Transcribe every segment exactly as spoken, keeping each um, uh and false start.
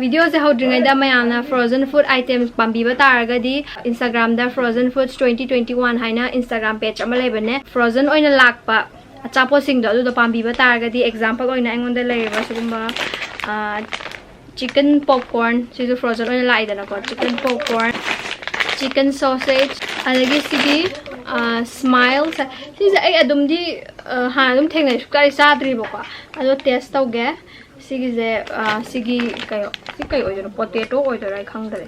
ꯚꯤꯗꯤꯑꯣꯁꯦ ꯍꯧꯗ꯭ꯔꯤꯉꯩꯗ ꯃꯌꯥꯝꯅ frozen food items ꯄꯥꯝꯕꯤꯕ ꯇꯥꯔꯒꯗꯤ Instagram-ꯗ frozen foods twenty twenty-one ꯍꯥꯏꯅ Instagram page ꯑꯃ ꯂꯩꯕꯅꯦ꯫ Frozen ꯑꯣꯏꯅ ꯂꯥꯛꯄ ꯑꯆꯥꯄꯣꯠꯁꯤꯡꯗꯣ ꯑꯗꯨꯗꯣ ꯄꯥꯝꯕꯤꯕ ꯇꯥꯔꯒꯗꯤ, example ꯑꯣꯏꯅ ꯑꯩꯉꯣꯟꯗ ꯂꯩꯔꯤꯕ ꯁꯤꯒꯨꯝꯕ, ꯑ, chicken popcorn, ꯁꯤꯁꯨ frozen ꯑꯣꯏꯅ ꯂꯥꯛꯏꯗꯅꯀꯣ, chicken popcorn, chicken sausage, ꯑꯗꯒꯤ ꯁꯤꯒꯤ, ꯑ, Smile, ꯁꯤꯁꯦ ꯑꯩ ꯑꯗꯨꯝꯗꯤ, ꯑ, ꯍꯥꯟꯅ ꯑꯗꯨꯝ ꯊꯦꯡꯅꯩ, ꯁꯨꯛꯆꯥꯗꯤ ꯆꯥꯗ꯭ꯔꯤꯕꯀꯣ, ꯑꯗꯣ taste ꯇꯧꯒꯦ꯫ ꯁꯤꯒꯤꯁꯦ, ꯑ, ꯁꯤꯒꯤ ꯀꯩꯅꯣ, ꯁꯤ ꯀꯩ ꯑꯣꯏꯗꯣꯏꯅꯣ? Potato ꯑꯣꯏꯗꯣꯏꯔꯥ? ꯑꯩ ꯈꯪꯗ꯭ꯔꯦ꯫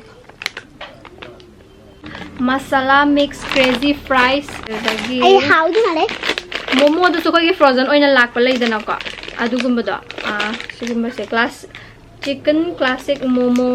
Masala mix crazy fries, ꯑꯗꯒꯤ ꯑꯩ ꯍꯥꯎꯗꯤ ꯃꯥꯜꯂꯦ꯫ Momo-ꯗꯨꯁꯨ ꯑꯩꯈꯣꯏꯒꯤ frozen ꯑꯣꯏꯅ ꯂꯥꯛꯄ ꯂꯩꯗꯅꯀꯣ, ꯑꯗꯨꯒꯨꯝꯕꯗꯣ, ꯑ, ꯁꯤꯒꯨꯝꯕꯁꯦ, class, chicken classic momo,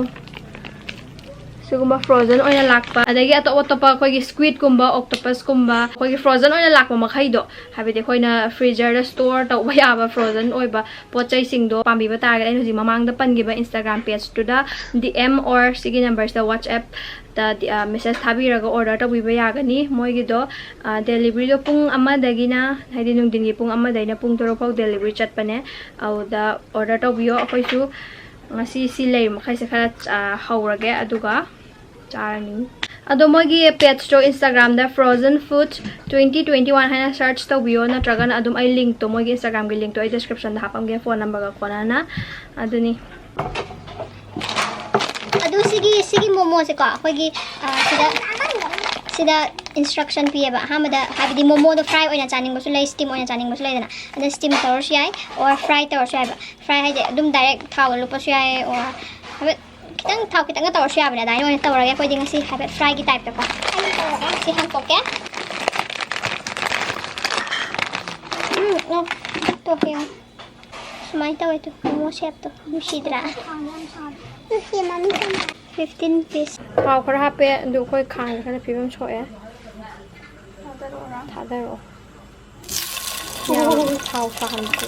ꯁꯤꯒꯨꯝꯕ frozen ꯑꯣꯏꯅ ꯂꯥꯛꯄ, ꯑꯗꯒꯤ ꯑꯇꯣꯞ ꯑꯇꯣꯞꯄ ꯑꯩꯈꯣꯏꯒꯤ squid-ꯀꯨꯝꯕ, octopus-ꯀꯨꯝꯕ, ꯑꯩꯈꯣꯏꯒꯤ frozen ꯑꯣꯏꯅ ꯂꯥꯛꯄ ꯃꯈꯩꯗꯣ, ꯍꯥꯏꯕꯗꯤ ꯑꯩꯈꯣꯏꯅ freezer-ꯗ store ꯇꯧꯕ ꯌꯥꯕ frozen ꯑꯣꯏꯕ ꯄꯣꯠ ꯆꯩꯁꯤꯡꯗꯣ ꯄꯥꯝꯕꯤꯕ ꯇꯥꯔꯒꯗꯤ, ꯑꯩꯅ ꯍꯧꯖꯤꯛ ꯃꯃꯥꯡꯗ ꯄꯟꯈꯤꯕ Instagram page-ꯇꯨꯗ D M or ꯁꯤꯒꯤ number-ꯁꯤꯗ WhatsApp-ꯇ, ꯑ, message ꯊꯥꯕꯤꯔꯒ order ꯇꯧꯕꯤꯕ ꯌꯥꯒꯅꯤ꯫ ꯃꯣꯏꯒꯤꯗꯣ, ꯑ, delivery-ꯗꯣ ꯄꯨꯡ ꯑꯃꯗꯒꯤꯅ, ꯍꯥꯏꯗꯤ ꯅꯨꯡꯊꯤꯟꯒꯤ ꯄꯨꯡ ꯑꯃꯗꯩꯅ ꯄꯨꯡ ꯇꯔꯨꯛ ꯐꯥꯎ delivery ꯆꯠꯄꯅꯦ꯫ ꯑꯗꯨꯗ order ꯇꯧꯕꯤꯌꯣ꯫ ꯑꯩꯈꯣꯏꯁꯨ ꯉꯁꯤ ꯁꯤ ꯂꯩꯔꯤ ꯃꯈꯩꯁꯦ ꯈꯔ, ꯑ, ꯍꯧꯔꯒꯦ, ꯑꯗꯨꯒ ꯆꯥꯔꯅꯤ꯫ ꯑꯗꯣ ꯃꯣꯏꯒꯤ page-ꯇꯣ Instagram-ꯗ frozen food twenty twenty-one ꯍꯥꯏꯅ search ꯇꯧꯕꯤꯌꯣ, ꯅꯠꯇ꯭ꯔꯒꯅ ꯑꯗꯨꯝ ꯑꯩ link-ꯇꯣ, ꯃꯣꯏꯒꯤ Instagram-ꯒꯤ link-ꯇꯣ ꯑꯩ description-ꯗ ꯍꯥꯞꯄꯝꯒꯦ, phone number-ꯒ ꯀꯣꯟꯅꯅ꯫ ꯑꯗꯨꯅꯤ꯫ ꯑꯗꯨ ꯁꯤꯒꯤ, ꯁꯤꯒꯤ momo-ꯁꯦꯀꯣ, ꯑꯩꯈꯣꯏꯒꯤ, ꯑ, ꯁꯤꯗ, ꯁꯤꯗ instruction ꯄꯤꯌꯦꯕ꯫ ꯑꯍꯥꯟꯕꯗ, ꯍꯥꯏꯕꯗꯤ momo-ꯗꯣ fry ꯑꯣꯏꯅ ꯆꯥꯅꯤꯡꯕꯁꯨ ꯂꯩ, steam ꯑꯣꯏꯅ ꯆꯥꯅꯤꯡꯕꯁꯨ ꯂꯩꯗꯅ꯫ ꯑꯗ steam ꯇꯧꯔꯁꯨ ꯌꯥꯏ, or fry ꯇꯧꯔꯁꯨ ꯌꯥꯏꯕ꯫ Fry ꯍꯥꯏꯁꯦ ꯑꯗꯨꯝ direct ꯊꯥꯎꯗ ꯂꯨꯞꯄꯁꯨ ꯌꯥꯏ, or ꯍꯥꯏꯐꯦꯠ ꯈꯤꯇꯪ ꯊꯥꯎ ꯈꯤꯇꯪꯒ ꯇꯧꯔꯁꯨ ꯌꯥꯕꯅꯦ꯫ ꯑꯗꯨꯃꯥꯏꯅ ꯑꯣꯏꯅ ꯇꯧꯔꯒꯦ ꯑꯩꯈꯣꯏꯗꯤ ꯉꯁꯤ, ꯍꯥꯏꯐꯦꯠ fry-ꯒꯤ type-ꯇꯀꯣ꯫ ꯑꯩ ꯇꯧꯔꯒꯦ꯫ ꯁꯤ ꯍꯥꯡꯇꯣꯛꯀꯦ꯫ ꯎꯝ, ꯑꯣ, ꯇꯣꯛꯀꯦ, ꯌꯦꯡꯉꯣ꯫ ꯁꯨꯃꯥꯏꯅ ꯇꯧꯋꯦ ꯇꯨ, momo shape-ꯇꯣ꯫ ꯅꯨꯡꯁꯤꯗ꯭ꯔꯥ? ꯅꯨꯡꯁꯤ, ꯃꯃꯤ꯫ Fifteen piece꯫ ꯊꯥꯎ ꯈꯔ ꯍꯥꯞꯄꯦ, ꯑꯗꯨ ꯑꯩꯈꯣꯏ ꯈꯥꯡꯁꯦ ꯈꯔ ꯐꯤꯕꯝ ꯁꯣꯛꯑꯦ꯫ ꯊꯥꯗꯔꯛꯑꯣ꯫ ꯌꯥꯝ ꯊꯥꯎ ꯁꯥꯍꯟꯕꯁꯨ꯫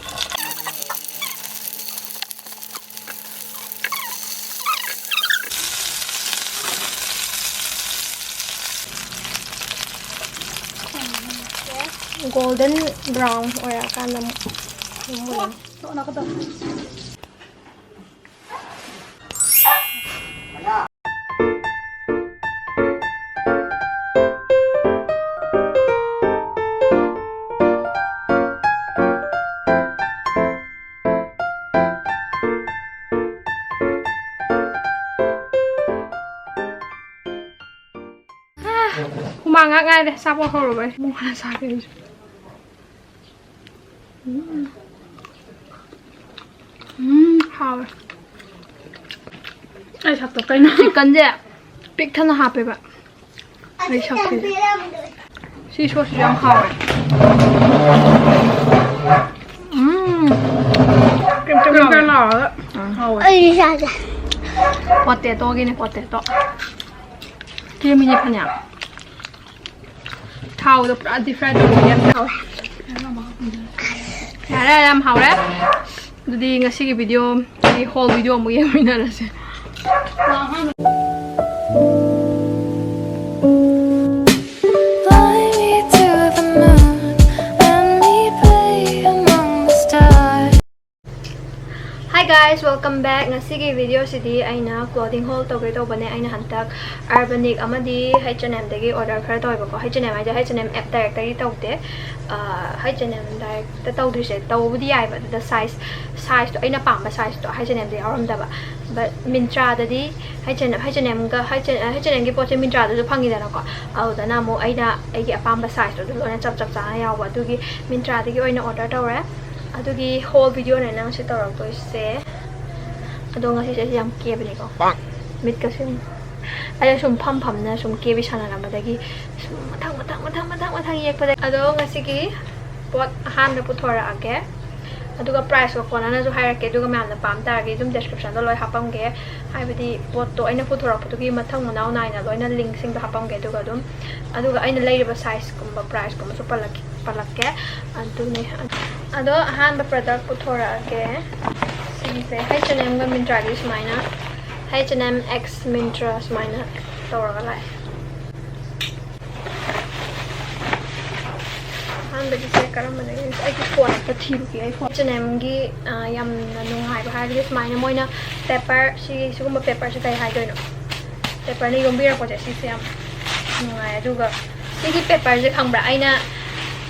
Golden brown ꯑꯣꯏꯔꯛꯑꯀꯥꯟꯗ ꯑꯃꯨꯛ ꯑꯗꯨꯝ ꯃꯨꯜꯂꯅꯤ꯫ ꯊꯣꯛꯅꯀꯗꯧ꯫ ꯍꯨꯃꯥꯡ ꯉꯥꯛ ꯉꯥꯏꯔꯦ, ꯑꯆꯥꯄꯣꯠ ꯍꯧꯔꯨꯕꯩ꯫ ꯃꯣꯃꯣ ꯍꯥꯟꯅ ꯆꯥꯒꯦ ꯑꯩꯁꯨ꯫ ꯎꯝ꯫ ꯎꯝ, ꯍꯥꯎꯋꯦ꯫ ꯑꯩ ꯁꯛꯇꯣ ꯀꯩꯅꯣ? ꯆꯤꯛꯀꯟꯁꯦ ꯄꯤꯛ ꯊꯟꯅ ꯍꯥꯞꯄꯦꯕ꯫ ꯑꯩ ꯁꯛꯁꯦ꯫ ꯁꯤ ꯁꯣꯁꯁꯤ ꯌꯥꯝ ꯍꯥꯎꯋꯦ꯫ ꯎꯝ꯫ ꯀ꯭ꯔꯤꯝ ꯀ꯭ꯔꯤꯝ ꯂꯥꯎꯔꯒ ꯍꯥꯎꯋꯦ꯫ ꯑꯩ ꯆꯥꯒꯦ꯫ ꯄꯣꯇꯦꯇꯣꯒꯤꯅꯦ, ꯄꯣꯇꯦꯇꯣ꯫ ꯀꯦꯝꯃꯤꯅꯦ ꯐꯅꯌꯥꯝ꯫ ꯊꯥꯎꯗꯣ ꯄꯨꯔꯥ deep fry ꯇꯧꯕꯤꯕ ꯌꯥꯝ ꯍꯥꯎꯋꯦ꯫ ꯌꯥꯔꯦ, ꯌꯥꯝ ꯍꯥꯎꯔꯦ꯫ ꯑꯗꯨꯗꯤ ꯉꯁꯤꯒꯤ video, ꯑꯩ whole video ꯑꯃꯨꯛ ꯌꯦꯡꯃꯤꯟꯅꯔꯁꯦ꯫ Fly me to the moon, let me play among the stars. Hi guys, welcome back. ꯉꯁꯤꯒꯤ video ꯁꯤꯗꯤ ꯑꯩꯅ clothing haul ꯇꯧꯒꯦ ꯇꯧꯕꯅꯦ꯫ ꯑꯩꯅ ꯍꯟꯗꯛ Urbanic ꯑꯃꯗꯤ H&M ꯗꯒꯤ order ꯈꯔ ꯇꯧꯋꯦꯕꯀꯣ꯫ H&M ꯍꯥꯏꯁꯦ H&M app direct ꯇꯒꯤ ꯇꯧꯗꯦ꯫ ꯑꯥ, H&M direct ꯇ ꯇꯧꯗꯣꯏꯁꯦ ꯇꯧꯕꯗꯤ ꯌꯥꯏꯕ, ꯑꯗꯨꯗ size, size ꯇꯣ, ꯑꯩꯅ ꯄꯥꯝꯕ size to H&M the ꯌꯥꯎꯔꯝꯗꯕ꯫ But Myntra ꯗꯗꯤ H&M, H&M ꯒ, H&M ꯒꯤ ꯄꯣꯠꯁꯦ Myntra ꯗꯁꯨ ꯐꯪꯉꯤꯗꯅꯀꯣ꯫ ꯑꯗꯨꯗꯅ ꯑꯃꯨꯛ ꯑꯩꯅ ꯑꯩꯒꯤ ꯑꯄꯥꯝꯕ size ꯇꯣ ꯑꯗꯨ ꯂꯣꯏꯅ ꯆꯞ ꯆꯞ ꯆꯥꯅ ꯌꯥꯎꯕ꯫ ꯑꯗꯨꯒꯤ Myntra ꯗꯒꯤ ꯑꯣꯏꯅ order ꯇꯧꯔꯦ꯫ ꯑꯗꯨꯒꯤ whole video ꯅꯦ ꯅꯪ ꯁꯤ ꯇꯧꯔꯛꯇꯣꯏꯁꯦ꯫ ꯑꯗꯣ ꯉꯁꯤꯁꯦ ꯑꯩꯁꯦ ꯌꯥꯝ ꯀꯦꯕꯅꯤꯀꯣ꯫ ꯃꯤꯠꯀꯁꯦ ꯌꯦꯡꯉꯨ꯫ ꯑꯩꯅ ꯁꯨꯝ ꯐꯝ ꯐꯝꯅ ꯁꯨꯝ ꯀꯦꯕꯤ ꯁꯥꯟꯅꯔꯝꯕꯗꯒꯤ ꯁꯨꯝ ꯃꯊꯪ, ꯃꯊꯪ, ꯃꯊꯪ, ꯃꯊꯪ, ꯃꯊꯪ ꯌꯦꯛꯄꯗ꯫ ꯑꯗꯣ ꯉꯁꯤꯒꯤ ꯄꯣꯠ ꯑꯍꯥꯟꯕ ꯄꯨꯊꯣꯔꯛꯑꯒꯦ꯫ ꯑꯗꯨꯒ price ꯀ ꯀꯣꯟꯅꯅꯁꯨ ꯍꯥꯏꯔꯛꯀꯦ꯫ ꯑꯗꯨꯒ ꯃꯌꯥꯝꯅ ꯄꯥꯝ ꯇꯥꯔꯗꯤ ꯑꯗꯨꯝ description ꯗ ꯂꯣꯏ ꯍꯥꯞꯄꯝꯒꯦ꯫ ꯍꯥꯏꯕꯗꯤ ꯄꯣꯠꯇꯣ ꯑꯩꯅ ꯄꯨꯊꯣꯔꯛꯄꯗꯨꯒꯤ ꯃꯊꯪ ꯃꯅꯥꯎ ꯅꯥꯏꯅ ꯂꯣꯏꯅ link ꯁꯤꯡꯗꯣ ꯍꯥꯞꯄꯝꯒꯦ꯫ ꯑꯗꯨꯒ ꯑꯗꯨꯝ, ꯑꯗꯨꯒ ꯑꯩꯅ ꯂꯩꯔꯤꯕ size ꯀꯨꯝꯕ, price ꯀꯨꯝꯕꯁꯨ ꯄꯜꯂꯛꯀꯦ, ꯄꯜꯂꯛꯀꯦ꯫ ꯑꯗꯨꯅꯦ꯫ ꯑꯗꯣ ꯑꯍꯥꯟꯕ product ꯄꯨꯊꯣꯔꯛꯑꯒꯦ꯫ ꯁꯤꯁꯦ H&M ꯒ Myntra ꯒꯤ ꯁꯨꯃꯥꯏꯅ, H&M X Myntra ꯁꯨꯃꯥꯏꯅ ꯇꯧꯔꯒ ꯂꯥꯛꯑꯦ꯫ ꯑꯍꯥꯟꯕꯒꯤꯁꯦ ꯀꯔꯝꯕꯗꯒꯤ? ꯑꯩꯒꯤ phone ꯑꯝꯇ ꯊꯤꯔꯨꯒꯦ꯫ ꯑꯩ phone H&M ꯒꯤ, ꯑ, ꯌꯥꯝꯅ ꯅꯨꯡꯉꯥꯏꯕ ꯍꯥꯏꯔꯒꯗꯤ ꯁꯨꯃꯥꯏꯅ ꯃꯣꯏꯅ paper, ꯁꯤ, ꯁꯤꯒꯨꯝꯕ paper ꯁꯦ ꯀꯩ ꯍꯥꯏꯗꯣꯏꯅꯣ? Paper ꯅ ꯌꯣꯝꯕꯤꯔꯛꯄꯁꯦ ꯁꯤꯁꯦ ꯌꯥꯝ ꯅꯨꯡꯉꯥꯏ꯫ ꯑꯗꯨꯒ ꯁꯤꯒꯤ paper ꯁꯦ ꯈꯪꯕ꯭ꯔꯥ? ꯑꯩꯅ,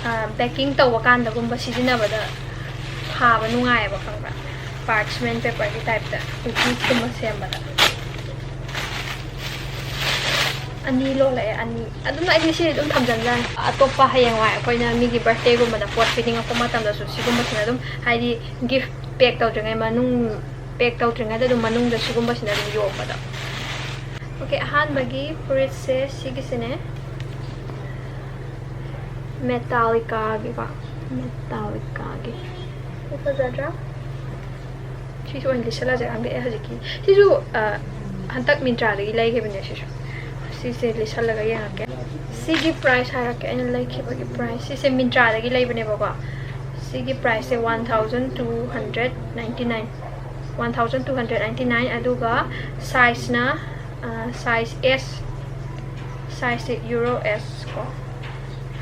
ꯑ, baking ꯇꯧꯕ ꯀꯥꯟꯗꯒꯨꯝꯕ ꯁꯤꯖꯤꯟꯅꯕꯗ ꯊꯥꯕ ꯅꯨꯡꯉꯥꯏꯌꯦꯕ, ꯈꯪꯕ꯭ꯔꯥ? Parchment paper ꯒꯤ type ꯇ cookies ꯀꯨꯝꯕ ꯁꯦꯝꯕꯗ꯫ ꯑꯅꯤ ꯂꯣꯜꯂꯛꯑꯦ, ꯑꯅꯤ꯫ ꯑꯗꯨꯝ ꯑꯩꯗꯤ ꯁꯤ ꯑꯗꯨꯝ ꯊꯝꯖꯟꯖꯥꯅꯤ꯫ ꯑꯇꯣꯞꯄ ꯍꯌꯦꯡꯋꯥꯏ ꯑꯩꯈꯣꯏꯅ ꯃꯤꯒꯤ ꯕꯥꯔꯊꯗꯦꯒꯨꯝꯕꯗ ꯄꯣꯠ ꯄꯤꯅꯤꯡꯉꯛꯄ ꯃꯇꯝꯗꯁꯨ ꯁꯤꯒꯨꯝꯕꯁꯤꯅ ꯑꯗꯨꯝ, ꯍꯥꯏꯗꯤ, ꯒꯤꯐ ꯄꯦꯛ ꯇꯧꯗ꯭ꯔꯤꯉꯩ ꯃꯅꯨꯡ, ꯄꯦꯛ ꯇꯧꯗ꯭ꯔꯤꯉꯩꯗ ꯑꯗꯨꯝ ꯃꯅꯨꯡꯗ ꯁꯤꯒꯨꯝꯕꯁꯤꯅ ꯑꯗꯨꯝ ꯌꯣꯝꯕꯗꯣ꯫ ꯑꯣꯀꯦ, ꯑꯍꯥꯟꯕꯒꯤ ꯐꯨꯔꯤꯠꯁꯦ ꯁꯤꯒꯤꯁꯤꯅꯦ, ꯃꯦꯇꯥꯂꯤꯀꯥꯒꯤꯀꯣ, ꯃꯦꯇꯥꯂꯤꯀꯥꯒꯤ꯫ ꯁꯤ ꯐꯖꯗ꯭ꯔꯥ? ꯁꯤꯁꯨ ꯑꯣꯏꯅ ꯂꯤꯠꯁꯜꯂꯁꯦ, ꯈꯪꯗꯦ ꯑꯩ ꯍꯧꯖꯤꯛꯀꯤ꯫ ꯁꯤꯁꯨ, ꯑ, ꯍꯟꯗꯛ ꯃꯤꯟꯇ꯭ꯔꯥꯗꯒꯤ ꯂꯩꯈꯤꯕꯅꯦ ꯁꯤꯁꯨ꯫ ꯁꯤꯁꯦ ꯂꯤꯠꯁꯜꯂꯒ ꯌꯦꯡꯉꯛꯀꯦ꯫ ꯁꯤꯒꯤ ꯄ꯭ꯔꯥꯏꯁ ꯍꯥꯏꯔꯛꯀꯦ, ꯑꯩꯅ ꯂꯩꯈꯤꯕꯒꯤ ꯄ꯭ꯔꯥꯏꯁ꯫ ꯁꯤꯁꯦ ꯃꯤꯟꯇ꯭ꯔꯥꯗꯒꯤ ꯂꯩꯕꯅꯦꯕꯀꯣ꯫ ꯁꯤꯒꯤ ꯄ꯭ꯔꯥꯏꯁꯁꯦ one thousand two hundred ninety nine, one thousand two hundred ninety nine꯫ ꯑꯗꯨꯒ ꯁꯥꯏꯖꯅ, ꯑ, ꯁꯥꯏꯖ ꯑꯦꯁ, ꯁꯥꯏꯖꯁꯦ ꯌꯨꯔꯣ ꯑꯦꯁ ꯀꯣ꯫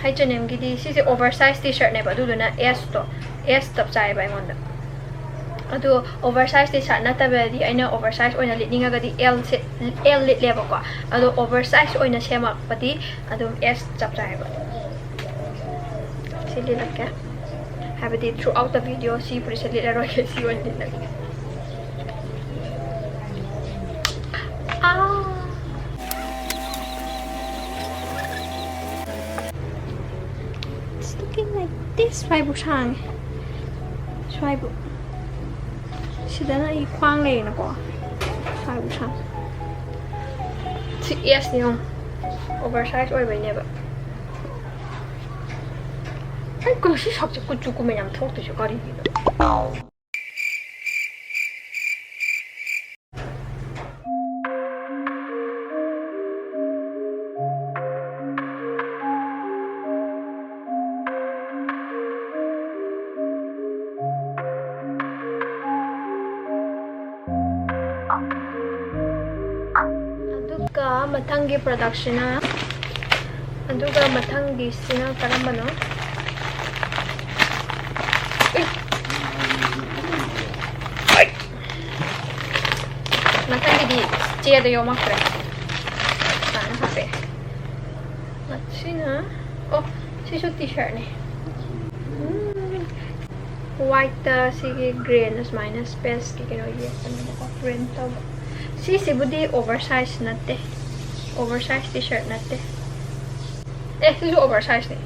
ꯍꯩꯆ ꯑꯦꯟ ꯑꯦꯝꯒꯤꯗꯤ ꯁꯤꯁꯦ ꯑꯣꯚꯔ ꯁꯥꯏꯖ ꯇꯤ ꯁꯔꯠꯅꯦꯕ, ꯑꯗꯨꯗꯨꯅ ꯑꯦꯁꯇꯣ, ꯑꯦꯁ ꯆꯞ ꯆꯥꯏꯌꯦꯕ ꯑꯩꯉꯣꯟꯗ꯫ ꯑꯗꯣ ꯑꯣꯚꯔ ꯁꯥꯏꯖ ꯇꯤ ꯁꯔꯠ ꯅꯠꯇꯕꯗꯤ, ꯑꯩꯅ ꯑꯣꯚꯔ ꯁꯥꯏꯖ ꯑꯣꯏꯅ ꯂꯤꯠꯅꯤꯡꯉꯒꯗꯤ ꯑꯦꯜꯁꯦ, ꯑꯦꯜ ꯂꯤꯠꯂꯦꯕꯀꯣ꯫ ꯑꯗꯣ ꯑꯣꯚꯔ ꯁꯥꯏꯖ ꯑꯣꯏꯅ ꯁꯦꯝꯃꯛꯄꯗꯤ ꯑꯗꯨꯝ ꯑꯦꯁ ꯆꯞ ꯆꯥꯏꯌꯦꯕ꯫ ꯁꯤ ꯂꯤꯠꯂꯛꯀꯦ, ꯍꯥꯏꯕꯗꯤ throughout the video ꯁꯤ ꯐꯨꯔꯤꯠꯁꯦ ꯂꯤꯠꯂꯔꯣꯏꯒꯦ, ꯁꯤ ꯑꯣꯏꯅ ꯂꯤꯠꯂꯒꯦ꯫ ꯑꯥ! It's looking like this. ꯁ꯭ꯋꯥꯏꯕꯨ ꯁꯥꯡꯉꯦ꯫ ꯁ꯭ꯋꯥꯏꯕꯨ꯫ ꯁꯤꯗꯅ ꯑꯩ ꯈ꯭ꯋꯥꯡ ꯂꯩꯔꯦꯅꯀꯣ꯫ ꯁ꯭ꯋꯥꯏꯕꯨ ꯁꯥꯡꯉꯦ꯫ ꯁꯤ ꯑꯦꯁꯅꯤ ꯌꯦꯡꯉꯣ꯫ ꯑꯣꯚꯔ ꯁꯥꯏꯖ ꯑꯣꯏꯕꯩꯅꯦꯕ꯫ ꯑꯩ ꯀꯩꯅꯣ ꯁꯤ ꯁꯛꯁꯦ ꯀꯨꯆꯨ ꯀꯨꯃꯦꯟ ꯌꯥꯝ ꯊꯣꯛꯇꯣꯏꯁꯦ ꯀꯔꯤꯒꯤꯅꯣ? ꯑꯗꯨꯒ ꯃꯊꯪꯒꯤ ꯄ꯭ꯔꯗꯛꯁꯤꯅ, ꯑꯗꯨꯒ ꯃꯊꯪꯒꯤꯁꯤꯅ ꯀꯔꯝꯕꯅꯣ? ꯎꯏ꯫ ꯃꯊꯪꯒꯤꯗꯤ ꯆꯦꯗ ꯌꯣꯝꯃꯛꯇ꯭ꯔꯦ꯫ ꯁꯨꯃꯥꯏꯅ ꯍꯥꯞꯄꯛꯑꯦ꯫ ꯃꯁꯤꯅ, ꯑꯣ, ꯁꯤꯁꯨ ꯇꯤ ꯁꯔꯠꯅꯦ꯫ ꯎꯝ꯫ ꯋꯥꯏꯠꯇ ꯁꯤꯒꯤ ꯒ꯭ꯔꯦꯅ ꯁꯨꯃꯥꯏꯅ ꯁ꯭ꯄꯦꯁꯀꯤ ꯀꯩꯅꯣ ꯌꯦꯛꯄꯅꯦꯕꯀꯣ, ꯄ꯭ꯔꯤꯟꯠ ꯇꯧꯕ꯫ ꯁꯤꯁꯤꯕꯨꯗꯤ ꯑꯣꯚꯔ ꯁꯥꯏꯖ ꯅꯠꯇꯦ, ꯑꯣꯚꯔ ꯁꯥꯏꯖ ꯇꯤ ꯁꯔꯠ ꯅꯠꯇꯦ꯫ ꯑꯦ, ꯁꯤꯁꯨ ꯑꯣꯚꯔ ꯁꯥꯏꯖꯅꯦ꯫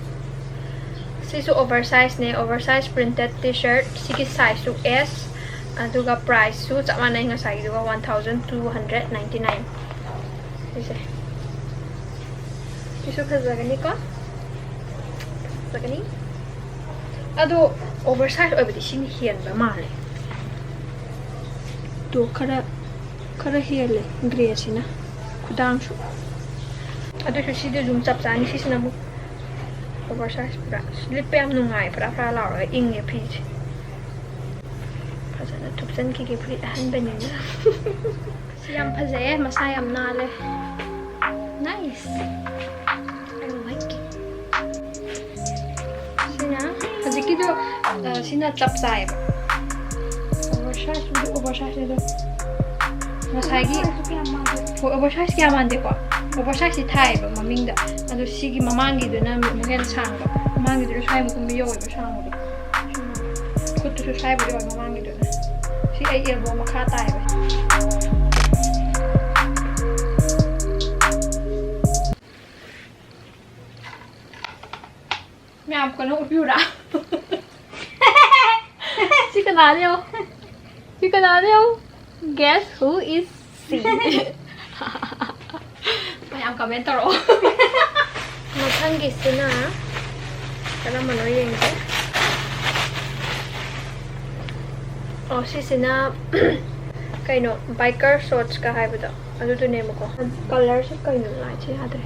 ꯁꯤꯁꯨ ꯑꯣꯚꯔ ꯁꯥꯏꯖꯅꯦ, over size printed T shirt. ꯁꯤꯒꯤ ꯁꯥꯏꯖꯁꯨ ꯑꯦꯁ, ꯑꯗꯨꯒ ꯄ꯭ꯔꯥꯏꯁꯁꯨ ꯆꯞ ꯃꯥꯟꯅꯩ ꯉꯁꯥꯏꯒꯤꯗꯨꯒ, one thousand two hundred ninety nine꯫ ꯁꯤꯁꯦ꯫ ꯁꯤꯁꯨ ꯐꯖꯒꯅꯤꯀꯣ? ꯐꯖꯒꯅꯤ꯫ ꯑꯗꯣ ꯑꯣꯚꯔ ꯁꯥꯏꯖ ꯑꯣꯏꯕꯗꯤ ꯁꯤꯅ ꯍꯦꯟꯕ ꯃꯥꯜꯂꯦ꯫ ꯇꯣ ꯈꯔ, ꯈꯔ ꯍꯦꯜꯂꯦ ꯒ꯭ꯔꯦꯁꯤꯅ ꯈꯨꯗꯥꯡꯁꯨ꯫ ꯑꯗꯨꯁꯨ ꯁꯤꯗꯤ ꯑꯗꯨꯝ ꯆꯞ ꯆꯥꯅꯤ꯫ ꯁꯤꯁꯤꯅ ꯑꯃꯨꯛ ꯑꯣꯚꯔ ꯁꯥꯏꯖ ꯄꯨꯔꯥ꯫ ꯂꯤꯠꯄ ꯌꯥꯝ ꯅꯨꯡꯉꯥꯏ, ꯐꯔꯥ ꯐꯔꯥ ꯂꯥꯎꯔꯒ ꯏꯪꯉꯦ ꯐꯤꯁꯦ꯫ ꯐꯖꯅ ꯊꯨꯞꯆꯟꯈꯤꯒꯦ ꯐꯨꯔꯤꯠ ꯑꯍꯟꯕꯅꯤꯅ꯫ ꯁꯤ ꯌꯥꯝ ꯐꯖꯩꯌꯦ, ꯃꯁꯥ ꯌꯥꯝ ꯅꯥꯜꯂꯦ꯫ Nice. I like it. ꯁꯤꯅ ꯍꯧꯖꯤꯛꯀꯤꯗꯣ, ꯑ, ꯁꯤꯅ ꯆꯞ ꯆꯥꯏꯌꯦꯕ꯫ ꯑꯣꯚꯔ ꯁꯥꯏꯖꯄꯨꯗꯤ ꯑꯣꯚꯔ ꯁꯥꯏꯖꯅꯦ ꯑꯗꯣ꯫ ꯉꯁꯥꯏꯒꯤ, ꯍꯣꯏ, ꯑꯣꯚꯔ ꯁꯥꯏꯖ ꯀꯌꯥ ꯃꯥꯟꯗꯦꯀꯣ? ꯑꯣꯚꯔ ꯁꯥꯏꯖꯇꯤ ꯊꯥꯏꯌꯦꯕ ꯃꯃꯤꯡꯗ꯫ ꯑꯗꯣ ꯁꯤꯒꯤ ꯃꯃꯥꯡꯒꯤꯗꯨꯅ ꯑꯃꯨꯛ ꯍꯦꯟꯅ ꯁꯥꯡꯕ꯫ ꯃꯃꯥꯡꯒꯤꯗꯨꯅ ꯁ꯭ꯋꯥꯏꯃꯨꯛꯀꯨꯝꯕ ꯌꯧꯋꯦꯕ ꯁꯥꯡꯕꯗꯣ꯫ ꯈꯨꯠꯇꯨꯁꯨ ꯁ꯭ꯋꯥꯏꯕꯨꯗꯤ ꯑꯣꯏ ꯃꯃꯥꯡꯒꯤꯗꯨꯅ꯫ ꯁꯤ ꯑꯩ ꯑꯦꯜꯕꯣ ꯃꯈꯥ ꯇꯥꯏꯌꯦꯕ꯫ ꯃꯌꯥꯝ ꯀꯩꯅꯣ ꯎꯠꯄꯤꯌꯨꯔꯥ? ꯁꯤ ꯀꯅꯥꯅꯣ ꯌꯦꯡꯉꯣ꯫ ꯁꯤ ꯀꯅꯥꯅꯣ ꯌꯦꯡꯉꯣ꯫ Guess who is she? ꯃꯌꯥꯝ comment ꯇꯧꯔꯛꯑꯣ꯫ ꯃꯊꯪꯒꯤꯁꯤꯅ ꯀꯔꯝꯕꯅꯣ ꯌꯦꯡꯁꯦ꯫ ꯑꯣ, ꯁꯤꯁꯤꯅ ꯀꯩꯅꯣ, biker shortsꯀ ꯍꯥꯏꯕꯗꯣ ꯑꯗꯨꯗꯨꯅꯦꯕꯀꯣ꯫ Colourꯁꯦ ꯀꯩꯅꯣ, ꯂꯥꯏꯠꯁꯦ ꯌꯥꯗ꯭ꯔꯦ꯫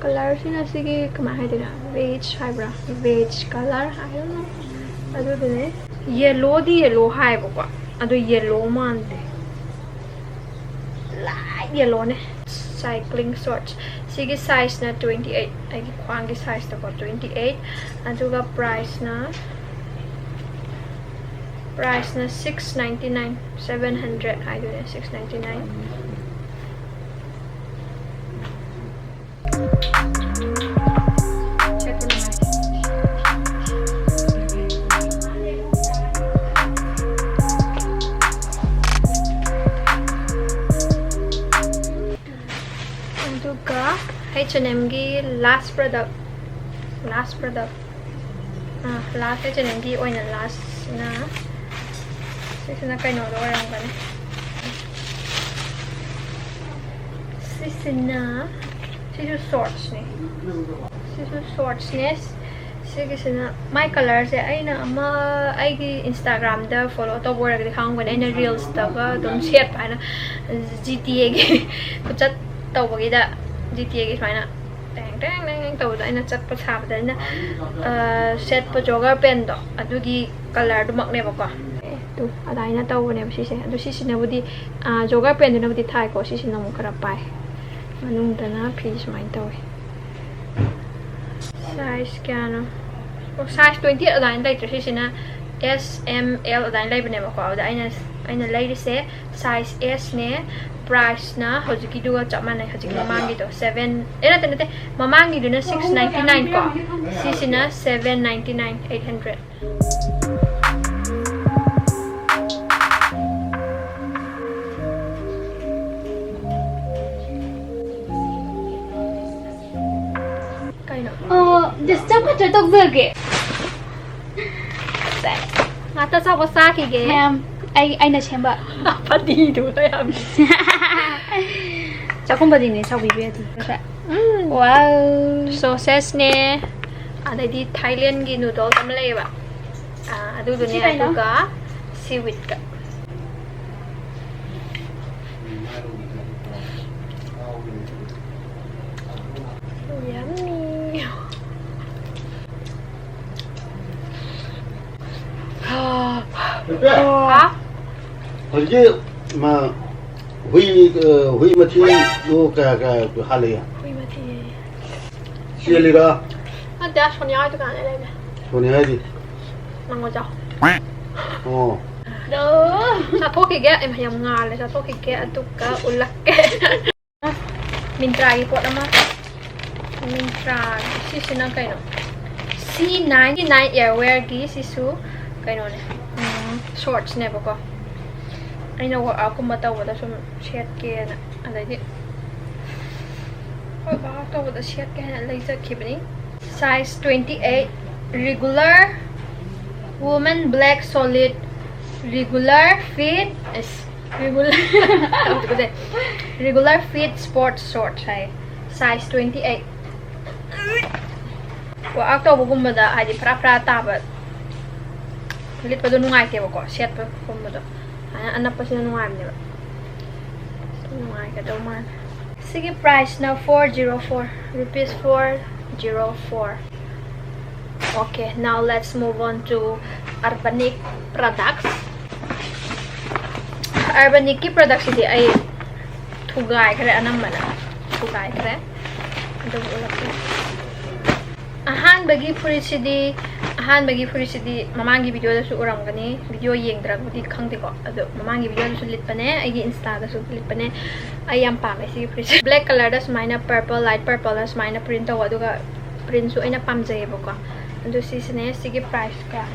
Colourꯁꯤꯅ ꯁꯤꯒꯤ ꯀꯃꯥꯏ ꯍꯥꯏꯗꯣꯏꯅꯣ, beige ꯍꯥꯏꯕ꯭ꯔꯥ? Beige colour, I don't know. ꯑꯗꯨꯗꯨꯅꯦ꯫ Yellowꯗꯤ yellow ꯍꯥꯏꯌꯦꯕꯀꯣ, ꯑꯗꯣ yellow ꯃꯥꯟꯗꯦ꯫ Light yellowꯅꯦ꯫ Cycling shorts꯫ ꯁꯤꯒꯤ sizeꯅ twenty eight, ꯑꯩꯒꯤ ꯈ꯭ꯋꯥꯡꯒꯤ sizeꯇꯀꯣ, twenty eight꯫ ꯑꯗꯨꯒ priceꯅ, priceꯅ six ninety nine, seven hundred ꯍꯥꯏꯗꯣꯏꯅꯦ, six ninety nine꯫ ꯑꯗꯨ H&M ꯒꯤ last product, last product, last H&M ꯒꯤ ꯑꯣꯏꯅ last ꯁꯤꯅ, ꯁꯤꯁꯤꯅ ꯀꯩꯅꯣꯗꯣ ꯑꯣꯏꯔꯝꯒꯅꯤ꯫ ꯁꯤꯁꯤꯅ, ꯁꯤꯁꯨ shorts ꯅꯦ꯫ ꯁꯤꯁꯨ shorts ꯅꯦ꯫ ꯁꯤꯒꯤꯁꯤꯅ, ꯃꯥꯏ colour ꯁꯦ ꯑꯩꯅ ꯑꯃ, ꯑꯩꯒꯤ Instagram ꯗ follow ꯇꯧꯕ ꯑꯣꯏꯔꯒꯗꯤ ꯈꯪꯉꯝꯒꯅꯤ, ꯑꯩꯅ reels ꯇꯒ ꯑꯗꯨꯝ ꯁꯦꯠꯄ ꯍꯥꯏꯅ, G T A ꯒꯤ ꯈꯨꯆꯠ ꯇꯧꯕꯒꯤꯗ, G T A ꯒꯤ ꯁꯨꯃꯥꯏꯅ ꯇꯦꯡ ꯇꯦꯡ ꯇꯦꯡ ꯇꯦꯡ ꯇꯧꯕꯗꯣ ꯑꯩꯅ ꯆꯠꯄ ꯁꯥꯕꯗ ꯑꯩꯅ, ꯑ, ꯁꯦꯠꯄ jogger pant ꯗꯣ ꯑꯗꯨꯒꯤ colour ꯗꯨꯃꯛꯅꯦꯕꯀꯣ꯫ ꯑꯦ, ꯇꯨ, ꯑꯗꯨꯃꯥꯏꯅ ꯇꯧꯕꯅꯦꯕ ꯁꯤꯁꯦ꯫ ꯑꯗꯨ ꯁꯤꯁꯤꯅꯕꯨꯗꯤ, ꯑ, jogger pant ꯗꯨꯅꯕꯨꯗꯤ ꯊꯥꯏꯀꯣ, ꯁꯤꯁꯤꯅ ꯑꯃꯨꯛ ꯈꯔ ꯄꯥꯏ꯫ ꯃꯅꯨꯡꯗꯅ ꯐꯤ ꯁꯨꯃꯥꯏꯅ ꯇꯧꯋꯦ꯫ Size ꯀꯌꯥꯅꯣ? ꯑꯣ, size twenty ꯑꯗꯨꯃꯥꯏꯅ ꯂꯩꯇ꯭ꯔꯦ꯫ ꯁꯤꯁꯤꯅ S, M, L ꯑꯗꯨꯃꯥꯏꯅ ꯂꯩꯕꯅꯦꯕꯀꯣ꯫ ꯑꯗꯨꯗ ꯑꯩꯅ, ꯑꯩꯅ ꯂꯩꯔꯤꯁꯦ size S ꯅꯦ꯫ Price ꯅ ꯍꯧꯖꯤꯛꯀꯤꯗꯨꯒ ꯆꯞ ꯃꯥꯟꯅꯩ꯫ ꯍꯧꯖꯤꯛꯀꯤ ꯃꯃꯥꯡꯒꯤꯗꯣ seven, ꯑꯦ, ꯅꯠꯇꯦ, ꯅꯠꯇꯦ, ꯃꯃꯥꯡꯒꯤꯗꯨꯅ six ninety nine ꯀꯣ, ꯁꯤꯁꯤꯅ seven ninety nine, eight hundred꯫ ꯀꯩꯅꯣ? ꯑꯣ, disturb ꯈꯛꯇ ꯇꯧꯖꯒꯦ꯫ ꯉꯥꯛꯇ ꯑꯆꯥꯄꯣꯠ ꯆꯥꯈꯤꯒꯦ꯫ ꯃꯌꯥꯝ, ꯑꯩ, ꯑꯩꯅ ꯁꯦꯝꯕ꯫ ꯐꯗꯤꯗꯨꯒ ꯌꯥꯝ꯫ ꯆꯥꯛꯈꯨꯝ ꯐꯗꯤꯅꯦ, ꯁꯥꯎꯕꯤꯕ ꯌꯥꯗꯦ꯫ ꯎꯝ꯫ Wow꯫ Sausages ꯅꯦ, ꯑꯗꯩꯗꯤ Thailand ꯒꯤ noodles ꯑꯃ ꯂꯩꯌꯦꯕ꯫ ꯑꯥ, ꯑꯗꯨꯗꯨꯅꯦ, ꯁꯤ ꯀꯩꯅꯣ? ꯑꯗꯨꯒ seaweed ꯀ꯫ Yummy꯫ ꯍꯥ? ꯍꯧꯖꯤꯛ ꯃꯥ ꯍꯨꯏ, ꯑ, ꯍꯨꯏ ꯃꯊꯤꯗꯣ ꯀꯌꯥ, ꯀꯌꯥ ꯍꯥꯜꯂꯤ? ꯍꯨꯏ ꯃꯊꯤ꯫ ꯆꯦꯜꯂꯤꯔꯥ? ꯅꯠꯇꯦ, ꯁꯣꯅꯤꯌꯥ ꯍꯣꯏ ꯗꯨꯀꯥꯟꯗ ꯂꯩꯕꯅꯦ꯫ ꯁꯣꯅꯤꯌꯥ ꯍꯥꯏꯗꯤ? ꯅꯪꯉꯣ ꯆꯥꯎ꯫ ꯑꯣ꯫ ꯆꯥꯊꯣꯛꯈꯤꯒꯦ꯫ ꯑꯩ ꯌꯥꯝ ꯉꯥꯜꯂꯦ꯫ ꯆꯥꯊꯣꯛꯈꯤꯒꯦ, ꯑꯗꯨꯒ ꯎꯠꯂꯛꯀꯦ꯫ Myntra ꯒꯤ ꯄꯣꯠ ꯑꯃ꯫ Myntra ꯒꯤ, ꯁꯤꯁꯤꯅ ꯀꯩꯅꯣ? C ninety nine Airwear ꯒꯤ, ꯁꯤꯁꯨ ꯀꯩꯅꯣꯅꯦ, ꯎꯝ, shorts ꯅꯦꯕꯀꯣ꯫ ꯑꯩꯅ workout ꯀꯨꯝꯕ ꯇꯧꯕꯗ ꯁꯨꯝ ꯁꯦꯠꯀꯦꯅ꯫ ꯑꯗꯩꯗꯤ ꯑꯩꯈꯣꯏ ꯚꯥꯒ ꯇꯧꯕꯗ ꯁꯦꯠꯀꯦ ꯍꯥꯏꯅ ꯂꯩꯖꯈꯤꯕꯅꯤ꯫ Size twenty eight, regular, woman, black, solid, regular fit, ꯑꯁ, regular, regular fit sports shorts ꯍꯥꯏ꯫ Size twenty eight꯫ Workout ꯇꯧꯕꯒꯨꯝꯕꯗ ꯍꯥꯏꯗꯤ ꯐꯔꯥ ꯐꯔꯥ ꯇꯥꯕ ꯂꯤꯠꯄꯗꯣ ꯅꯨꯡꯉꯥꯏꯇꯦꯕꯀꯣ, ꯁꯦꯠꯄꯒꯨꯝꯕꯗꯣ꯫ ꯑꯗꯨꯃꯥꯏꯅ ꯑꯅꯞꯄꯁꯤꯅ ꯅꯨꯡꯉꯥꯏꯕꯅꯦꯕ꯫ ꯁꯤ ꯅꯨꯡꯉꯥꯏꯒꯗꯧ ꯃꯥꯜꯂꯦ꯫ ꯁꯤꯒꯤ priceꯅ four zero four, rupees four zero four. Okay, now let's move on to Urbanic products. Urbanicꯀꯤ productꯁꯤꯗꯤ ꯑꯩ ꯊꯨꯒꯥꯏꯈ꯭ꯔꯦ, ꯑꯅꯝꯕꯅ ꯊꯨꯒꯥꯏꯈ꯭ꯔꯦ꯫ ꯑꯗꯨꯕꯨ ꯎꯠꯂꯛꯀꯦ꯫ ꯑꯍꯥꯟꯕꯒꯤ ꯐꯨꯔꯤꯠꯁꯤꯗꯤ, ꯑꯍꯥꯟꯕꯒꯤ ꯐꯨꯔꯤꯠꯁꯤꯗꯤ ꯃꯃꯥꯡꯒꯤ videoꯗꯁꯨ ꯎꯔꯝꯒꯅꯤ, video ꯌꯦꯡꯗ꯭ꯔꯒꯕꯨꯗꯤ ꯈꯪꯗꯦꯀꯣ, ꯑꯗꯣ ꯃꯃꯥꯡꯒꯤ videoꯗꯁꯨ ꯂꯤꯠꯄꯅꯦ, ꯑꯩꯒꯤ Instaꯗꯁꯨ ꯂꯤꯠꯄꯅꯦ꯫ ꯑꯩ ꯌꯥꯝ ꯄꯥꯝꯃꯦ ꯁꯤꯒꯤ ꯐꯨꯔꯤꯠꯁꯦ꯫ Black colourꯗ ꯁꯨꯃꯥꯏꯅ purple, light purpleꯗ ꯁꯨꯃꯥꯏꯅ print ꯇꯧꯕ, ꯑꯗꯨꯒ printꯁꯨ ꯑꯩꯅ ꯄꯥꯝꯖꯩꯌꯦꯕꯀꯣ꯫ ꯑꯗꯨ ꯁꯤꯁꯤꯅꯦ, ꯁꯤꯒꯤ price ꯀꯌꯥ?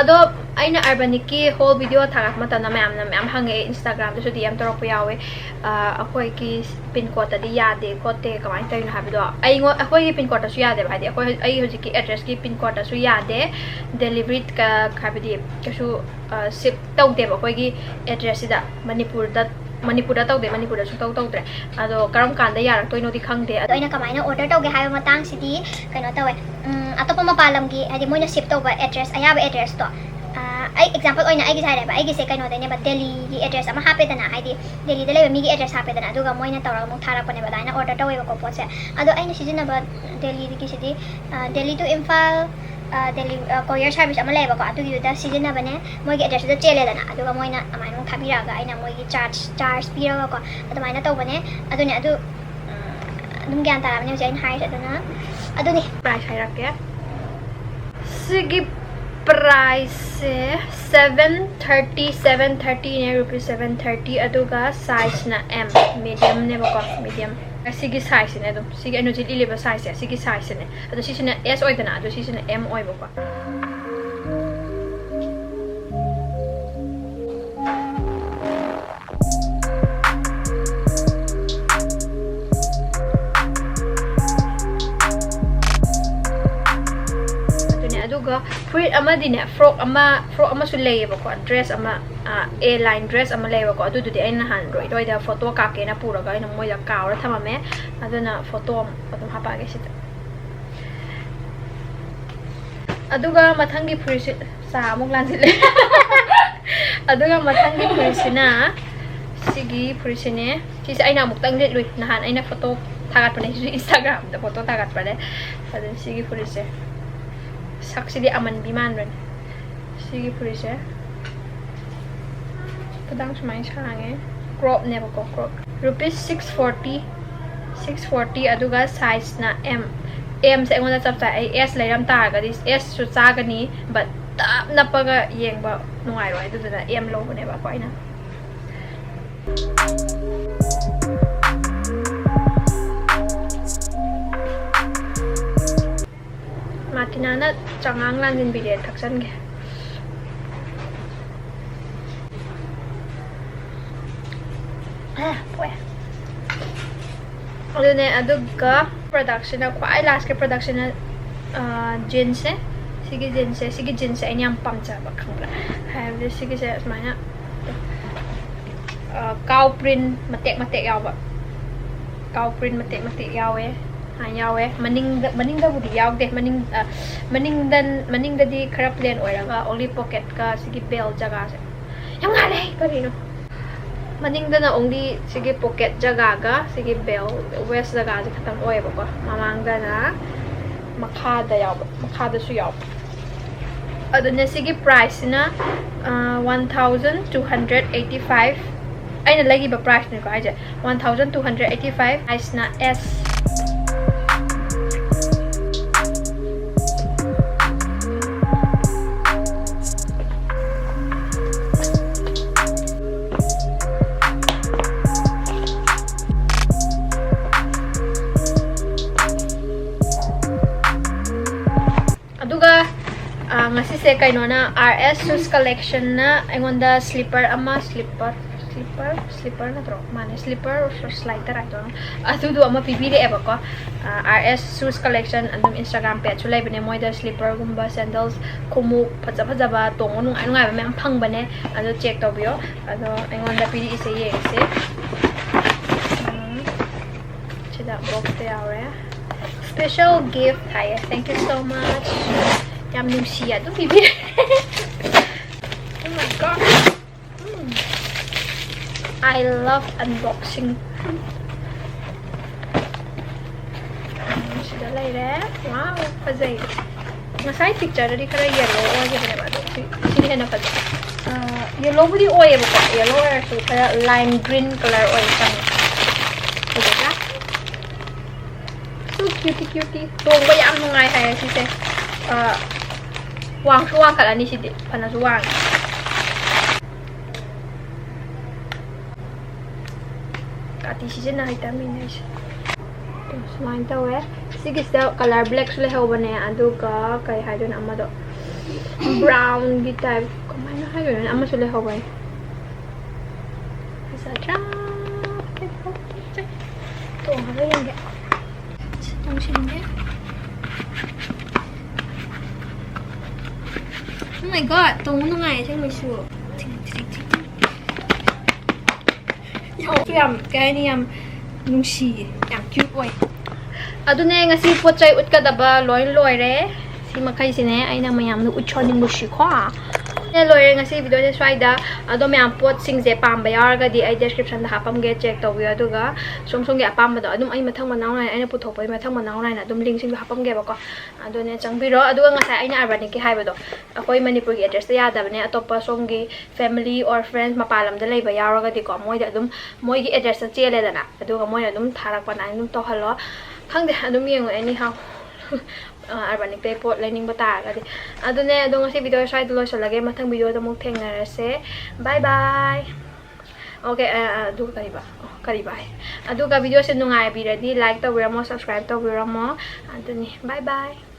ꯑꯗꯣ ꯑꯩꯅ Urbanicꯀꯤ whole video ꯊꯥꯒꯠꯄ ꯃꯇꯝꯗ ꯃꯌꯥꯝꯅ ꯃꯌꯥꯝ ꯍꯪꯉꯛꯑꯦ, Instagramꯗꯁꯨ DM ꯇꯧꯔꯛꯄ ꯌꯥꯎꯋꯦ꯫ ꯑ, ꯑꯩꯈꯣꯏꯒꯤ pin codeꯇꯗꯤ ꯌꯥꯗꯦ ꯈꯣꯠꯇꯦ, ꯀꯃꯥꯏꯅ ꯇꯧꯔꯤꯅꯣ ꯍꯥꯏꯕꯗꯣ꯫ ꯑꯩꯉꯣꯟ-, ꯑꯩꯈꯣꯏꯒꯤ pin codeꯇꯁꯨ ꯌꯥꯗꯦꯕ, ꯍꯥꯏꯗꯤ ꯑꯩꯈꯣꯏ, ꯑꯩ ꯍꯧꯖꯤꯛꯀꯤ addressꯀꯤ pin codeꯇꯁꯨ ꯌꯥꯗꯦ꯫ Delivery ꯀ-, ꯍꯥꯏꯕꯗꯤ ꯀꯩꯁꯨ, ꯑ, ship ꯇꯧꯗꯦꯕ ꯑꯩꯈꯣꯏꯒꯤ addressꯁꯤꯗ꯫ ꯃꯅꯤꯄꯨꯔꯗ, ꯃꯅꯤꯄꯨꯔꯗ ꯇꯧꯗꯦ, ꯃꯅꯤꯄꯨꯔꯗ ꯁꯨꯡꯇꯧ ꯇꯧꯗ꯭ꯔꯦ꯫ ꯑꯗꯣ ꯀꯔꯝ ꯀꯥꯟꯗ ꯌꯥꯔꯛꯇꯣꯏꯅꯣꯗꯤ ꯈꯪꯗꯦ꯫ ꯑꯗꯣ ꯑꯩꯅ ꯀꯃꯥꯏꯅ order ꯇꯧꯒꯦ ꯍꯥꯏꯕ ꯃꯇꯥꯡꯁꯤꯗꯤ ꯀꯩꯅꯣ ꯇꯧꯋꯦ, ꯎꯝ, ꯑꯇꯣꯞꯄ ꯃꯄꯥꯟ ꯂꯝꯒꯤ, ꯍꯥꯏꯗꯤ ꯃꯣꯏꯅ ship ꯇꯧꯕ address, ꯑꯌꯥꯕ addressꯇꯣ, ꯑ, ꯑꯩ example ꯑꯣꯏꯅ ꯑꯩꯒꯤꯁꯦ ꯍꯥꯏꯔꯦꯕ, ꯑꯩꯒꯤꯁꯦ ꯀꯩꯅꯣꯗꯩꯅꯦꯕ, ꯗꯦꯜꯂꯤꯒꯤ address ꯑꯃ ꯍꯥꯞꯄꯦꯗꯅ, ꯍꯥꯏꯗꯤ ꯗꯦꯜꯂꯤꯗ ꯂꯩꯕ ꯃꯤꯒꯤ address ꯍꯥꯞꯄꯦꯗꯅ, ꯑꯗꯨꯒ ꯃꯣꯏꯅ ꯇꯧꯔꯒ ꯑꯃꯨꯛ ꯊꯥꯔꯛꯄꯅꯦꯕ꯫ ꯑꯗꯨꯃꯥꯏꯅ order ꯇꯧꯋꯦꯕꯀꯣ ꯄꯣꯠꯁꯦ꯫ ꯑꯗꯣ ꯑꯩꯅ ꯁꯤꯖꯤꯟꯅꯕ ꯗꯦꯜꯂꯤꯒꯤꯁꯤꯗꯤ, ꯑ, ꯗꯦꯜꯂꯤ to ꯏꯝꯐꯥꯜ, ꯑ, ꯗꯦꯜꯂꯤ, ꯑ, courier service ꯑꯃ ꯂꯩꯌꯦꯕꯀꯣ, ꯑꯗꯨꯒꯤꯗꯨꯗ ꯁꯤꯖꯤꯟꯅꯕꯅꯦ꯫ ꯃꯣꯏꯒꯤ addressꯇꯨꯗ ꯆꯦꯜꯂꯦꯗꯅ, ꯑꯗꯨꯒ ꯃꯣꯏꯅ ꯑꯗꯨꯃꯥꯏꯅ ꯑꯃꯨꯛ ꯊꯥꯕꯤꯔꯛꯑꯒ ꯑꯩꯅ ꯃꯣꯏꯒꯤ charge, charge ꯄꯤꯔꯒꯀꯣ ꯑꯗꯨꯃꯥꯏꯅ ꯇꯧꯕꯅꯦ꯫ ꯑꯗꯨꯅꯦ, ꯑꯗꯨ, ꯎꯝ, ꯑꯗꯨꯝ ꯒ꯭ꯌꯥꯟ ꯇꯥꯔꯝꯃꯅꯤ ꯍꯧꯖꯤꯛ ꯑꯩꯅ ꯍꯥꯏꯔꯤꯁꯦ꯫ ꯑꯗꯨꯅ ꯑꯗꯨꯅꯤ꯫ Price ꯍꯥꯏꯔꯛꯀꯦ꯫ ꯁꯤꯒꯤ priceꯁꯦ seven thirty, seven thirtyꯅꯦ, rupees seven thirty, ꯑꯗꯨꯒ sizeꯅ M, mediumꯅꯦꯕꯀꯣ, medium꯫ ꯁꯤꯒꯤ sizeꯁꯤꯅꯦ ꯑꯗꯨꯝ, ꯁꯤꯒꯤ ꯑꯩꯅ ꯍꯧꯖꯤꯛ ꯂꯤꯠꯂꯤꯕ sizeꯁꯦ, ꯁꯤꯒꯤ sizeꯁꯤꯅꯦ꯫ ꯑꯗꯣ ꯁꯤꯁꯤꯅ S ꯑꯣꯏꯗꯅ, ꯑꯗꯣ ꯁꯤꯁꯤꯅ M ꯑꯣꯏꯕꯀꯣ꯫ ꯐꯨꯔꯤꯠ ꯑꯃꯗꯤꯅꯦ, ꯐ꯭ꯔꯣꯛ ꯑꯃ, ꯐ꯭ꯔꯣꯛ ꯑꯃꯁꯨ ꯂꯩꯌꯦꯕꯀꯣ, ꯗ꯭ꯔꯦꯁ ꯑꯃ, ꯑꯦ ꯂꯥꯏꯟ ꯗ꯭ꯔꯦꯁ ꯑꯃ ꯂꯩꯌꯦꯕꯀꯣ, ꯑꯗꯨꯗꯨꯗꯤ ꯑꯩꯅ ꯅꯍꯥꯟ ꯔꯣꯏꯗꯣꯏꯗ ꯐꯣꯇꯣ ꯀꯥꯞꯀꯦꯅ ꯄꯨꯔꯒ ꯑꯩꯅ ꯃꯣꯏꯗ ꯀꯥꯎꯔ ꯊꯝꯃꯝꯃꯦ꯫ ꯑꯗꯨꯅ ꯐꯣꯇꯣ ꯑꯗꯨꯝ ꯍꯥꯄꯛꯑꯒꯦ ꯁꯤꯗ꯫ ꯑꯗꯨꯒ ꯃꯊꯪꯒꯤ ꯐꯨꯔꯤꯠꯁꯤ, ꯆꯥ ꯑꯃꯨꯛ ꯂꯥꯟꯁꯤꯜꯂꯦ꯫ ꯑꯗꯨꯒ ꯃꯊꯪꯒꯤ ꯐꯨꯔꯤꯠꯁꯤꯅ ꯁꯤꯒꯤ ꯐꯨꯔꯤꯠꯁꯤꯅꯦ꯫ ꯁꯤꯁꯦ ꯑꯩꯅ ꯑꯃꯨꯛꯇꯪ ꯂꯤꯠꯂꯨꯏ, ꯅꯍꯥꯟ ꯑꯩꯅ ꯐꯣꯇꯣ ꯊꯥꯒꯠꯄꯅꯦ, ꯁꯤꯁꯨ ꯏꯟꯁꯇꯥꯒ꯭ꯔꯥꯝꯗ ꯐꯣꯇꯣ ꯊꯥꯒꯠꯄꯅꯦ꯫ ꯑꯗꯨꯅ ꯁꯤꯒꯤ ꯐꯨꯔꯤꯠꯁꯦ ꯁꯛꯁꯤꯗꯤ ꯑꯃꯟꯕꯤ ꯃꯥꯟꯕꯅꯦ꯫ ꯁꯤꯒꯤ ꯐꯨꯔꯤꯠꯁꯦ ꯈꯨꯗꯥꯡ ꯁꯨꯃꯥꯏꯅ ꯁꯥꯡꯉꯦ, ꯀ꯭ꯔꯣꯞꯅꯦꯕꯀꯣ, crop. Rupees six forty, six forty. ꯑꯗꯨꯒ ꯁꯥꯏꯖꯅ ꯑꯦꯝ꯫ ꯑꯦꯝꯁꯦ ꯑꯩꯉꯣꯟꯗ ꯆꯞ ꯆꯥꯏ꯫ ꯑꯩ ꯑꯦꯁ ꯂꯩꯔꯝ ꯇꯥꯔꯒꯗꯤ ꯑꯦꯁꯁꯨ ꯆꯥꯒꯅꯤ, but ꯇꯞ ꯅꯞꯄꯒ ꯌꯦꯡꯕ ꯅꯨꯡꯉꯥꯏꯔꯣꯏ, ꯑꯗꯨꯗꯨꯅ ꯑꯦꯝ ꯂꯧꯕꯅꯦꯕꯀꯣ ꯑꯩꯅ꯫ ꯃꯥꯔꯇꯤꯅꯥꯅ ꯆꯉꯥꯡ ꯂꯥꯟꯁꯤꯟꯕꯤꯔꯦ, ꯊꯛꯆꯟꯒꯦ꯫ ꯑꯦ, ꯄꯣꯛꯑꯦ꯫ ꯑꯗꯨꯅꯦ, ꯑꯗꯨꯒ ꯄ꯭ꯔꯗꯛꯁꯤꯅ, ꯈ꯭ꯋꯥꯏ ꯂꯥꯁꯀꯤ ꯄ꯭ꯔꯗꯛꯁꯤꯅ, ꯑ, ꯖꯤꯟꯁꯁꯦ꯫ ꯁꯤꯒꯤ ꯖꯤꯟꯁꯁꯦ, ꯁꯤꯒꯤ ꯖꯤꯟꯁꯁꯦ ꯑꯩꯅ ꯌꯥꯝ ꯄꯥꯝꯖꯕ, ꯈꯪꯕ꯭ꯔꯥ? ꯍꯥꯏꯕꯗꯤ ꯁꯤꯒꯤꯁꯦ ꯁꯨꯃꯥꯏꯅ, ꯑ, ꯀꯥꯎ ꯄ꯭ꯔꯤꯟ ꯃꯇꯦꯛ ꯃꯇꯦꯛ ꯌꯥꯎꯕ, ꯀꯥꯎ ꯄ꯭ꯔꯤꯟ ꯃꯇꯦꯛ ꯃꯇꯦꯛ ꯌꯥꯎꯋꯦ, ꯁꯨꯃꯥꯏꯅ ꯌꯥꯎꯋꯦ꯫ ꯃꯅꯤꯡꯗ, ꯃꯅꯤꯡꯗꯕꯨꯗꯤ ꯌꯥꯎꯗꯦ, ꯃꯅꯤꯡ, ꯑ, ꯃꯅꯤꯡꯗ, ꯃꯅꯤꯡꯗꯗꯤ ꯈꯔ ꯄ꯭ꯂꯦꯟ ꯑꯣꯏꯔꯒ only ꯄꯣꯀꯦꯠꯀ ꯁꯤꯒꯤ ꯕꯦꯜ ꯖꯒꯥꯁꯦ꯫ ꯌꯥꯝ ꯉꯥꯜꯂꯦ, ꯀꯔꯤꯅꯣ? ꯃꯅꯤꯡꯗꯅ only ꯁꯤꯒꯤ ꯄꯣꯀꯦꯠ ꯖꯒꯥꯒ ꯁꯤꯒꯤ ꯕꯦꯜ ꯋꯦꯁ ꯖꯒꯥꯁꯦ ꯈꯛꯇꯪ ꯑꯣꯏꯌꯦꯕꯀꯣ꯫ ꯃꯃꯥꯡꯗꯅ ꯃꯈꯥꯗ ꯌꯥꯎꯕ, ꯃꯈꯥꯗꯁꯨ ꯌꯥꯎꯕ꯫ ꯑꯗꯨꯅ ꯁꯤꯒꯤ ꯄ꯭ꯔꯥꯏꯁꯁꯤꯅ, ꯑ, one thousand two hundred eighty five꯫ ꯑꯩꯅ ꯂꯩꯈꯤꯕ ꯄ꯭ꯔꯥꯏꯁꯅꯤꯀꯣ ꯍꯥꯏꯁꯦ, one thousand two hundred eighty five꯫ ꯁꯥꯏꯖꯅ ꯑꯦꯁ꯫ ꯑꯗꯨꯒ, ꯑ, ꯉꯁꯤꯁꯦ ꯀꯩꯅꯣꯅ, ꯑꯥꯔ ꯑꯦꯁ ꯁꯨꯁ ꯀꯂꯦꯛꯁꯟꯅ ꯑꯩꯉꯣꯟꯗ ꯁ꯭ꯂꯤꯄꯔ ꯑꯃ, ꯁ꯭ꯂꯤꯄꯔ, Slipper, slipper ꯅꯠꯇ꯭ꯔꯣ? ꯃꯥꯅꯦ, slipper or slider ꯍꯥꯏꯗꯣ꯫ ꯑꯗꯨꯗꯣ ꯑꯃ ꯄꯤꯕꯤꯔꯛꯑꯦꯕꯀꯣ꯫ ꯑꯥꯔ ꯑꯦꯁ Shoes Collection, ꯑꯗꯨꯝ Instagram pageꯁꯨ ꯂꯩꯕꯅꯦ, ꯃꯣꯏꯗ slipperꯒꯨꯝꯕ, sandals, ꯈꯣꯡꯎꯞ ꯐꯖ ꯐꯖꯕ, ꯇꯣꯡꯕ ꯅꯨꯡꯉꯥꯏ ꯅꯨꯡꯉꯥꯏꯕ ꯃꯌꯥꯝ ꯐꯪꯕꯅꯦ꯫ ꯑꯗꯣ check ꯇꯧꯕꯤꯌꯣ꯫ ꯑꯗꯣ ꯑꯩꯉꯣꯟꯗ ꯄꯤꯔꯛꯏꯁꯦ ꯌꯦꯡꯁꯦ꯫ ꯎꯝ, ꯁꯤꯗ boxꯇ ꯌꯥꯎꯔꯦ꯫ Special gift ꯍꯥꯏꯌꯦ꯫ Thank you so much. ꯌꯥꯝ ꯅꯨꯡꯁꯤꯌꯦ, ꯑꯗꯨꯝ ꯄꯤꯕꯤꯔꯦ꯫ Oh my God. Um. I love unboxing. ꯁꯤꯗ ꯂꯩꯔꯦ꯫ Wow, ꯐꯖꯩ꯫ ꯉꯁꯥꯏ pictureꯗꯗꯤ ꯈꯔ yellow ꯑꯣꯏꯈꯤꯕꯅꯦꯕ, ꯑꯗꯣ ꯁꯤ, ꯁꯤꯅ ꯍꯦꯟꯅ ꯐꯖꯩ꯫ ꯑ, yellowꯕꯨꯗꯤ ꯑꯣꯏꯌꯦꯕꯀꯣ, yellow ꯑꯣꯏꯔꯁꯨ ꯈꯔ lime green colour ꯑꯣꯏ ꯆꯪꯉꯦ꯫ ꯐꯖꯗ꯭ꯔꯥ? So cutie cutie꯫ ꯇꯣꯡꯕ ꯌꯥꯝ ꯅꯨꯡꯉꯥꯏ ꯍꯥꯏꯌꯦ ꯁꯤꯁꯦ꯫ ꯑ, ꯋꯥꯡꯁꯨ ꯋꯥꯡꯈꯠꯂꯅꯤ ꯁꯤꯗꯤ, ꯐꯅꯁꯨ ꯋꯥꯡꯉꯦ꯫ ꯀꯥꯇꯤ ꯁꯤꯖꯤꯟꯅ ꯍꯩꯇꯕ ꯃꯤꯅꯦ ꯑꯩꯁꯦ꯫ ꯁꯨꯃꯥꯏꯅ ꯇꯧꯋꯦ꯫ ꯁꯤꯒꯤꯁꯤꯗ colour blackꯁꯨ ꯂꯩꯍꯧꯕꯅꯦ, ꯑꯗꯨꯒ ꯀꯩ ꯍꯥꯏꯗꯣꯏꯅꯣ ꯑꯃꯗꯣ, brownꯒꯤ type, ꯀꯃꯥꯏꯅ ꯍꯥꯏꯗꯣꯏꯅꯣ, ꯑꯃꯁꯨ ꯂꯩꯍꯧꯕꯅꯦ꯫ ꯐꯖꯗ꯭ꯔꯥ? ꯇꯣꯡꯉꯒ ꯌꯦꯡꯒꯦ꯫ ꯇꯣꯡꯁꯤꯟꯒꯦ꯫ Oh my God, ꯇꯣꯡꯕ ꯅꯨꯡꯉꯥꯏ ꯑꯁꯦꯡꯕꯩꯁꯨ꯫ ꯌꯥꯝ, ꯀꯩ ꯍꯥꯏꯅꯤ, ꯌꯥꯝ ꯅꯨꯡꯁꯤꯌꯦ, ꯌꯥꯝ cute ꯑꯣꯏ꯫ ꯑꯗꯨꯅꯦ, ꯉꯁꯤ ꯄꯣꯠ ꯆꯩ ꯎꯠꯀꯗꯕ ꯂꯣꯏ ꯂꯣꯏꯔꯦ꯫ ꯁꯤ ꯃꯈꯩꯁꯤꯅꯦ ꯑꯩꯅ ꯃꯌꯥꯝꯗ ꯎꯠꯍꯟꯅꯤꯡꯕꯁꯤꯀꯣ꯫ ꯁꯤꯅ ꯂꯣꯏꯔꯦ ꯉꯁꯤ videoꯁꯦ ꯁ꯭ꯋꯥꯏꯗ꯫ ꯑꯗꯣ ꯃꯌꯥꯝ ꯄꯣꯠꯁꯤꯡꯁꯦ ꯄꯥꯝꯕ ꯌꯥꯎꯔꯒꯗꯤ ꯑꯩ descriptionꯗ ꯍꯥꯞꯄꯝꯒꯦ, check ꯇꯧꯕꯤꯌꯨ꯫ ꯑꯗꯨꯒ ꯁꯣꯝ ꯁꯣꯝꯒꯤ ꯑꯄꯥꯝꯕꯗꯣ ꯑꯗꯨꯝ ꯑꯩ ꯃꯊꯪ ꯃꯅꯥꯎ ꯅꯥꯏꯅ, ꯑꯩꯅ ꯄꯨꯊꯣꯛꯄꯒꯤ ꯃꯊꯪ ꯃꯅꯥꯎ ꯅꯥꯏꯅ ꯑꯗꯨꯝ linkꯁꯤꯡꯗꯣ ꯍꯥꯞꯄꯝꯒꯦꯕꯀꯣ꯫ ꯑꯗꯨꯅꯦ, ꯆꯪꯕꯤꯔꯣ꯫ ꯑꯗꯨꯒ ꯉꯁꯥꯏ ꯑꯩꯅ Urbanicꯀꯤ ꯍꯥꯏꯕꯗꯣ, ꯑꯩꯈꯣꯏ ꯃꯅꯤꯄꯨꯔꯒꯤ addressꯇ ꯌꯥꯗꯕꯅꯦ, ꯑꯇꯣꯞꯄ ꯁꯣꯝꯒꯤ family or friends ꯃꯄꯥꯟ ꯂꯝꯗ ꯂꯩꯕ ꯌꯥꯎꯔꯒꯗꯤꯀꯣ, ꯃꯣꯏꯗ ꯑꯗꯨꯝ, ꯃꯣꯏꯒꯤ addressꯇ ꯆꯦꯜꯂꯦꯗꯅ, ꯑꯗꯨꯒ ꯃꯣꯏꯅ ꯑꯗꯨꯝ ꯊꯥꯔꯛꯄ ꯑꯗꯨꯃꯥꯏꯅ ꯑꯗꯨꯝ ꯇꯧꯍꯜꯂꯣ꯫ ꯈꯪꯗꯦ, ꯑꯗꯨꯝ ꯌꯦꯡꯉꯣ, anyhow꯫ ꯑ, Urbanicꯇꯩ ꯄꯣꯠ ꯂꯩꯅꯤꯡꯕ ꯇꯥꯔꯒꯗꯤ꯫ ꯑꯗꯨꯅꯦ, ꯑꯗꯣ ꯉꯁꯤ video ꯁ꯭ꯋꯥꯏꯗ ꯂꯣꯏꯁꯤꯜꯂꯒꯦ, ꯃꯊꯪ videoꯗ ꯑꯃꯨꯛ ꯊꯦꯡꯅꯔꯁꯦ꯫ Bye bye꯫ Okay, ꯑ, ꯑ, ꯑꯗꯨꯒ ꯀꯔꯤꯕ? ꯑꯣ, ꯀꯔꯤꯕ ꯍꯥꯏ? ꯑꯗꯨꯒ videoꯁꯦ ꯅꯨꯡꯉꯥꯏꯕꯤꯔꯗꯤ like ꯇꯧꯕꯤꯔꯝꯃꯣ, subscribe ꯇꯧꯕꯤꯔꯝꯃꯣ꯫ ꯑꯗꯨꯅꯤ, bye bye꯫